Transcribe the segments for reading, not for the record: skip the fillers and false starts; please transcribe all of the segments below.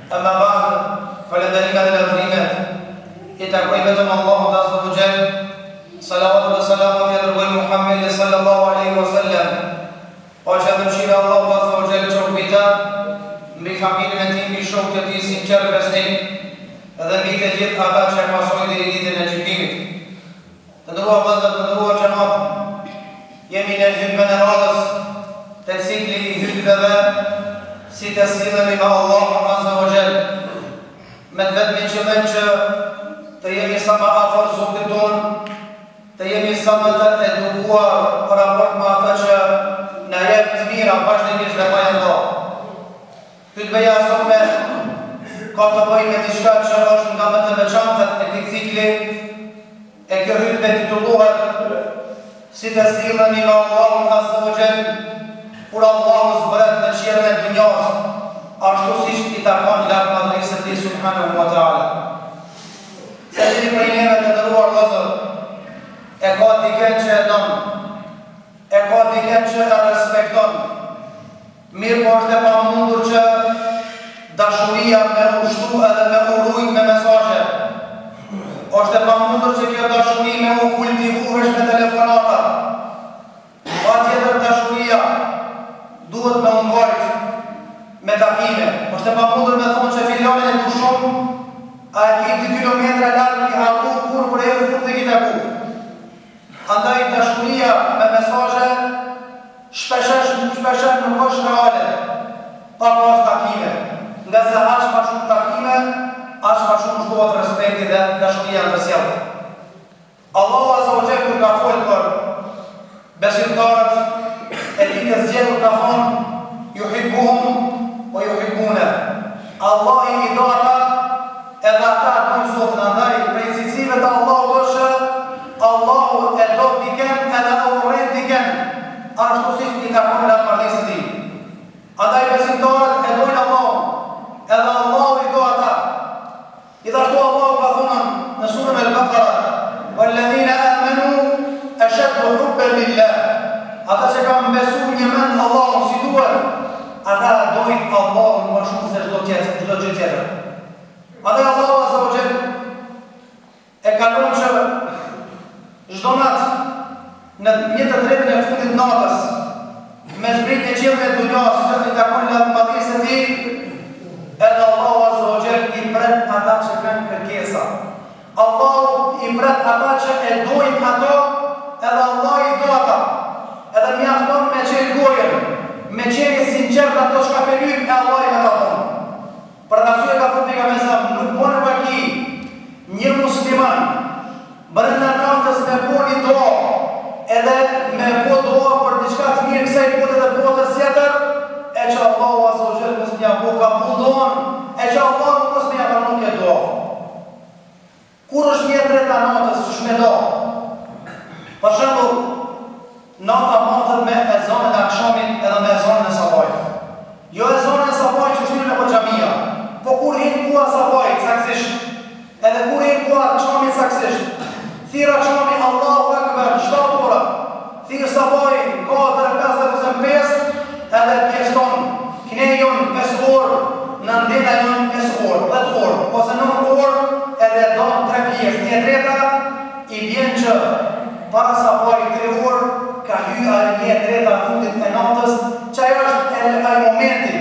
Amma ba'd, falënderimet dhe lavdërimet i takojnë vetëm Allahut Azza wa Jall. Salavatet dhe selamet ia dërgojmë Muhammedit sallallahu alaihi wasallam. Paqja dhe mëshira e Allahut Azza wa Jall qoftë mbi të, mbi familjen e tij, mbi shokët e tij sinqertë besnik dhe mbi të gjithë ata që e pasojnë deri ditën e gjykimit. Të nderuar vëllezër, të nderuar xhemat, jemi në hutben e radhës te cikli i hutbeve si të sillemi me Allahun Azza wa Jall. Me të vetmin qëllim që të jemi sa më afër Zotit tonë, të jemi sa më të edukuar për raport me atë që na jep të mira vazhdimisht dhe pa ja nda. Hutbeja e sotme ka të bëjë me diçka që është nga më të veçantat e këtij cikli, e kjo hutbe titullohet Si të sillemi me Allahun Azza wa Jall kur Allahu zbret në qiellin e dunjas, ashtu siç i takon lartmadhërisë së Tij subhanahu wa ta'ala. Secili prej neve të nderuar vëllezër e ka dikën që e don, e ka dikën që e respekton, Mirëpo është e pamundur që dashuria me u shtu edhe me u rujt me mesazhe. Është e pamundur që kjo dashuri me u kultivu veç me telefonata. Patjetër dashuria duhet me u mbajt me takime. Është e pamundur me thonë që filanin e du shumë, a e ki 2 kilometra larg ki harru kur për herë fundit e ki taku. Andaj dashuria me mesazhe shpeshherë shpeshherë nuk është reale pa pas takime, ngase aq ma shumë takime, aq ma shumë shtohet respekti dhe dashuria e ndërsjellë. Allahu Azza wa Jall kur ka folë për besimtarët e tij të zgjedhur ka thonë juhibbuhum wa juhibbune. Allahu i do ata Edhe ata e dojnë Zotin, andaj prej cilësive të Allahut është që Allahu e do diken edhe e urren diken, ashtu siç i takon lartmadhërisë së Tij. Andaj besimtarët e dojnë Allahun, edhe Allahu i do ata. Gjithashtu Allahu ka thënë në surën Al-Baqara: "Walladhina amanu ashaddu hubban lillah." Ata që kanë besu njëmend Allahun si duhet, ata e dojnë Allahun më shumë se çdo tjetër, çdo gjë tjetër. Andaj Allahu Azza wa Jall e ka lënë që çdo natë në një të tretën e fundit natës me zbrit në qiellin e dunjas siç i takon lartmadhërisë së tij edhe Allahu Azza wa Jall i pret ata që kanë kërkesa. Allahu i pret ata që e dojnë ato edhe Allahu i do ata. Edhe mjafton me çel gojën, me qenë i sinqert ato çka pe lyp e Allahu me ta dhonë. Për atë arsye ka thënë pejgamberi sa nuk bën vaki një musliman brenda natës me bo një dua edhe me bo dua për diçka të mirë kësaj bote dhe botës tjetër e që Allahu azza wa jall mos me ja bo kabul duan e që Allahu mos me ja pranu këtë dua. Kur është një e treta e natës, qysh me da? Për shembull, nata matet me ezanin e akshamit edhe me ezanin e sabahit. Jo ezanin e sabahit që shtyhet nëpër xhamia, po kur hin koha e sabahit saktësisht, edhe kur hin koha e akshamit saktësisht. Thirr akshami Allahu Ekber, 7 ora. Thirr sabahi 4, 5 ose 5, edhe pjesëton. Knej jon 5 orë, nandena jon 5 orë, 10 orë, ose 9 orë, edhe don 3 pjesë. Një e treta i bjen që para sabahit 3 orë ka hy ajo një e treta e fundit e natës, që ajo është edhe ai momenti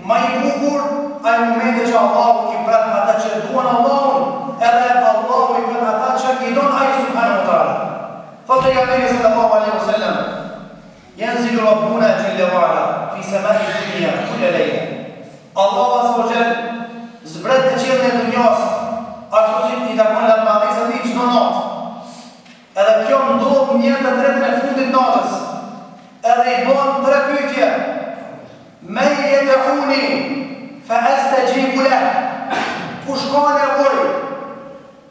ma i bukur, ai momenti që Allahu i pret ata që e duan Allahun, edhe Allahu i pret ata që i don ai subhanahu wa taala. Thotë pejgamberi sallallahu alaihi wasallam, "Yanzilu Rabbuna jalla wa ala fi sama'i dunya kulla layla." Allahu azza wa jall zbret në qiellin e dunjas, ashtu si i takon lartmadhërisë së tij çdo natë. Edhe kjo ndodh në një të tretën e fundit natës. Edhe i bën tre pyetje. Men yed'uni fa astajibu lah. Kush ka nevojë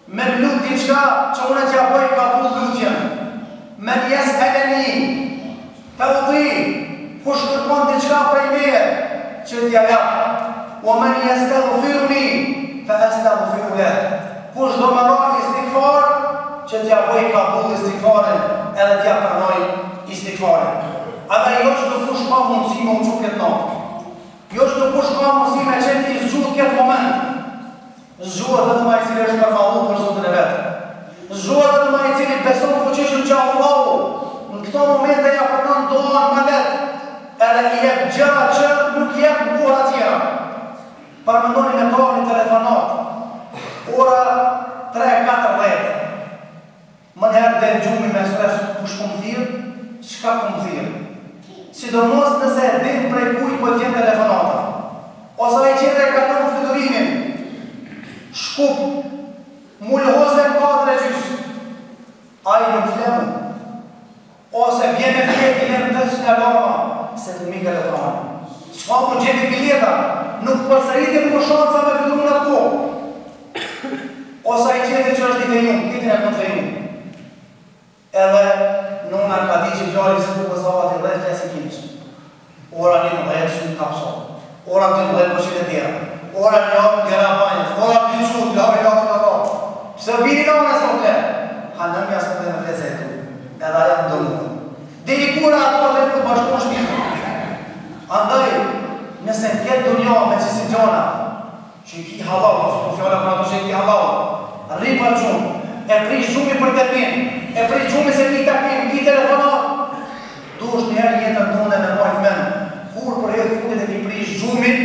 Me m'lut diçka që unë t'ja bëj kabul lutjen. Men jes'eleni fe utih, kush kërkon diçka prej meje që t'ja jap. Wa men jestagfiruni fe estagfiru leh, kush do me ra istigfar që t'ja bëj kabul istigfarin edhe t'ja pranoj istigfarin. Andaj jo çdo kush ka mundësi me u çu këtë natë. Jo çdo kush ka mundësi me qenë i zgjut këtë moment. Paramendoni me t'ardh një telefonatë, ora 3:40. Menjëherë del gjumi me stres kush po më thirr, çka po më thirr. Sidomos nëse e din prej kujt po të vjen telefonata. Ose ai tjetri e ka lënë fluturimin. Shkup, Mulhouse 4 e gjysë. Ai nuk fle mu. Ose bje me fjetë i lënë 500 alarma se të mike të pranë. S'ka mu gjeti bileta, nuk përsëritet më shansa me fluturu në atë kohë. Ose ai tjetri që është i fejum, këtë e kënë fejum. Edhe nona ka di që djali se ku pësavati dhe të si kinës. Ora 11 sytë kapso. Ora 12 po çelet dera. Ora 1 dera e banjës. Ora 2 çu, la la la la. Pse biri nona s'po fle? Hanëmja s'po fle me fle se e tu. Edhe aja më dëmu. Deri kur ato dhe nuk bashkohen shpirtin. Andaj, nëse në këtë dunja me qësi gjona, Që i ki hallall, po po fjala për ato që i ki hallall. Rri pa gjumë, e prish gjumi për termin, e prish gjumi se ki takim, ki telefonat. Duhesh një herë jetën tënde me majt mend, kur për herë fundit e ki prish gjumin,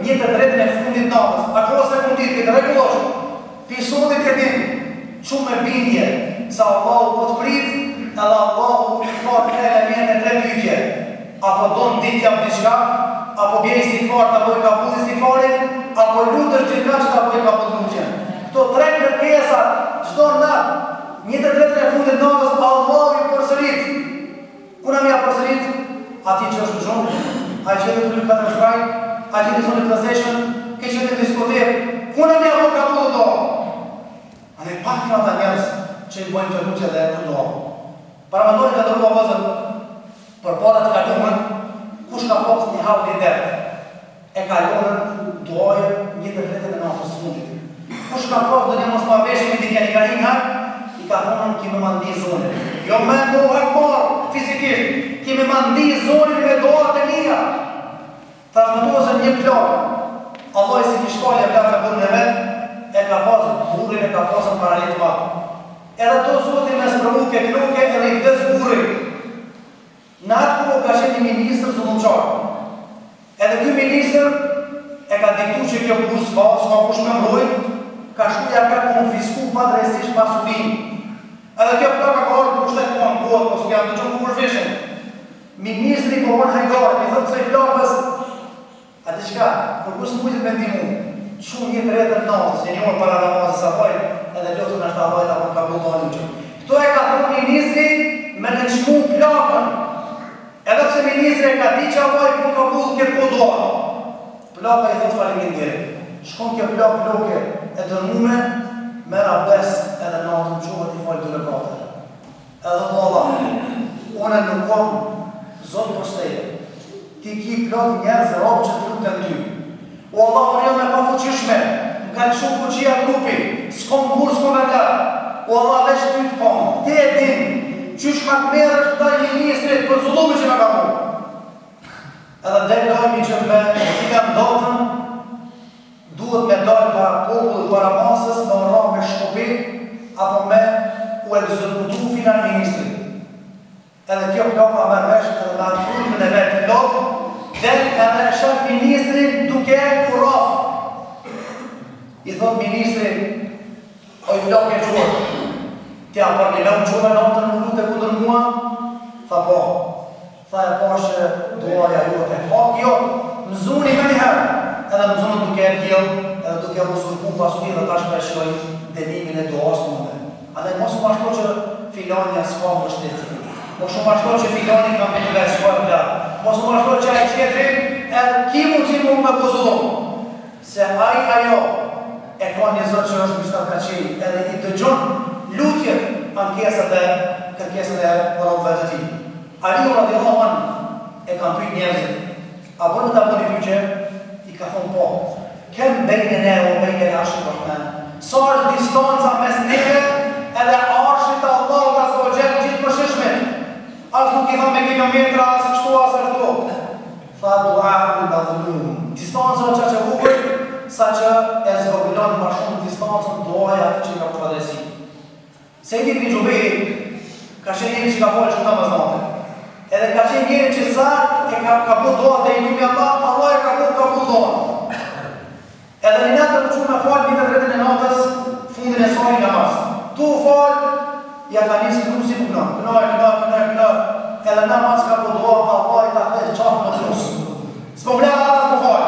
një të tretën e fundit natës, a ka se kundit, këtë rregullosh. Pi sotit e din, çu me bindje, se Allahu po të prit, edhe Allahu i ka tre elemente, tre pyetje. Apo don ti t'jap diçka, apo bje istigfar ta bëj kabul istigfarin, apo lutesh gjithkah që ta bëj kabul lutjen. Këto tre kërkesa çdo natë, një të tretën e fundit natës Allahu i përsërit. Kuna me ja përsërit? Atij që është në gjumë, ai që jetë në katër shkaj, ai që jetë në PlayStation, ke që jetë në diskotekë, kuna me ja bë kabul do. Andaj pak janë ata njerëz që i bëjnë këto lutje dhe këto dua. Paramendoni të nderuar vëllezër, përpara të kalumen, kush ka pas një hall një dert, e ka lënë duajën një të tretën e natës së fundit. Kush ka pas ndonjë mosmarrëveshje me dikën i ka hi n'hak, i ka thonë ki me ma ndi zonin. Jo me mu hakmarr fizikisht, ki me ma ndi zonin me duat e mia. Transmetohet se një plakë, Allahu s'i kish falë evlat me burrin e vet, e ka pas burrin e ka pasën parali të madh. Edhe do Zoti me sprovu ke kloke edhe i vdes burri. Në atë kohë ka qenë një ministër zullumqar. Edhe ky ministër e ka diktu që kjo burrë s'ka, s'ka kush me mbrojt, ka shku ja ka konfisku padrejtësisht pasurinë. Edhe kjo plaka ka ardhur pushtet po ankohet, po s'po ja ndëgjon kush veshin. Ministri po bon hajgare, i thotë kësaj plakës, a di çka, kurkush s'mujtet me ndihmu, çu një tretën natës, një orë para namazit sabahit, edhe lutu nashta Allahu ta bon kabul duan lutjen. Këto e ka thonë ministri me nënçmu plakën. Edhe pse ministri e ka di që Allahu i bon kabul këtë kohë dua. Plaka i thotë faleminderit. Shkon kjo plakë loke e dërmume, merr abdes edhe natën çohet i fal dy rekate. Edhe thotë o Allah, unë nuk kom Zot pos teje. Ti ki plot njerëz rob që të luten ty. O Allah, unë jam e pafuqishme, më ka lëshu fuqia trupi, s'kom burrë, s'kom evlat. O Allah, veç ty të kom, ti e din, qysh hakmerresh ndaj ministrit për zullumin që më ka bo. Edhe del lajmi që me filan datën, Duhet me dal para popullit para masës me u ra me shkopi apo me u ekzekutu filan ministri. Edhe kjo plaka merr vesh edhe me atë kulmën e vet të lodhë, del edhe e shef ministrin duke u rraf. I thot ministri, oj plakë e qorë, ti a përnjëmend u çove natën u lute kundër mua? Tha po. Tha e pashë që duaja jote, haki jot, më zuni menjëherë, edhe më zunën duke e vjellë, edhe duke e uzurpu pasurinë dhe tash po e shijoj dënimin e duasë tënde. Andaj mos u mashtro që filanja s'ka mbështetje. Mos u mashtro që filani ka mbetë vetë s'ka evlat. Mos u mashtro që ai tjetri edhe ki mundësi mu me bo zullum. Se ai ajo e ka një Zot që është mbi shtatë kat qiej edhe i dëgjon lutjet, ankesat dhe kërkesat e robëve të tij. Aliu radiallahu anhu e kanë pyet njerëzit, a bën me ta bo një pyetje? I ka thonë po. Kem bejnena wa bejne arshi rahman. Sa është distanca mes neve edhe arshit të Allahut azza wa jall gjithëmëshirshmit? As nuk i tha me kilometra, as kështu, as ashtu. Tha duaul madhlum. Distanca është aq e vogël sa që e zvogëlon ma shumë distancën duaja atij që i ka bërë padrejtësi. Seid ibn Xhubejri ka qenë njeri që ka falë shumë namaz nate. Edhe ka qenë njeri që sa e ka ka bërë dua te i lumi Allah, Allah e ka bërë kabul duan. na paska bo dua Allahi ta kthejë qafën në knus. S'po m'len as m'u fal.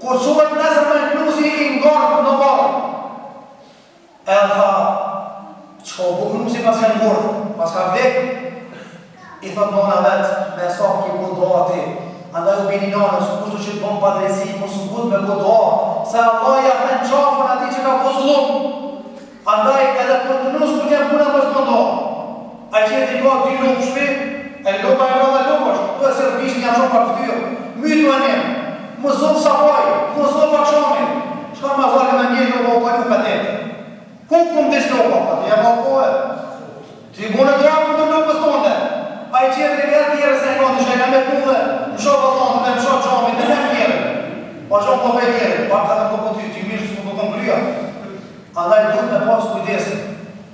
Kur çohet nesërmen knusi i ngordh në vorr. Edhe tha, çka u bo knusi paska ngordh, paska vdek. I thot nona vet, me sa ki bo dua ti. Andaj o bini nanës, kushdo që të bon padrejtësi, mos u ngut me bo dua, se Allah ja kthen qafën atij që ka bo zullum. Andaj edhe për knus kur t'jen puna mos bon dua. Ai tjetri ka dy lopë n'shpi, e lopa e madhe lopë është, tu e sjell bishtin ja mshon pak fytyrë. Mytu e nen. M'u zof sabahi, m'u zof akshamin. Shkon mazar me mjel lopa u kalu ka det. Ku ku m'dish lopa, pa ti e ma kohë. Ti bune dua kundër lopës tonde. Ai tjetri vjen tjerë se ka diçka ka me punë, msho vëllon dhe msho xhamin dhe me tjerë. Po çon po pe tjerë, pa ka të po ty, ti mirë s'u po kon krya. Andaj duhet me pas kujdes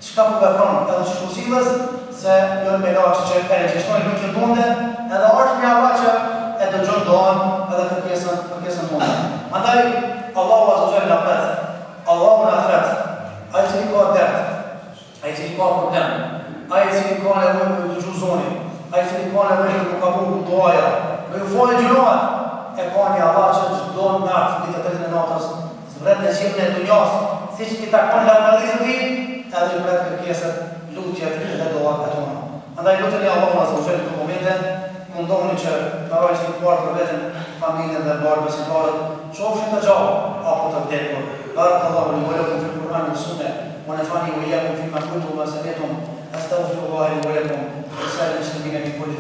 çka po vepron edhe qysh po sillesh, se janë melaqe që e regjistrojnë lutjen tonde, edhe është një Allah që e dëgjon duan edhe kërkesën, kërkesën tonde. Andaj Allahu azza wa jall na pret, Allahu na thret, ai i cili ka dert, ai i cili ka problem, ai i cili ka nevojë me ju dëgju zoni, ai i cili ka nevojë me ju kabu duaja, me ju falë gjynahet, e ka një Allah që çdo natë, mbi të tretën e natës, Zbret në qiellin e dunjas, siç i takon lartmadhërisë së Tij, edhe i pret kërkesat, lutjet dhe duat e tona. Andaj luteni Allahun azza wa jall në këto momente, mundohuni që me ra istigfar për veten, familjen dhe mbarë besimtarët, qofshin të gjallë apo të vdekur. Barakallahu li wa lakum fil Kur'ani wa sunne, wa nafani wa iyyakum fima qultu wa ma sami'tum, astaghfirullaha li wa lakum, wa li sa'iril muslimina min kulli.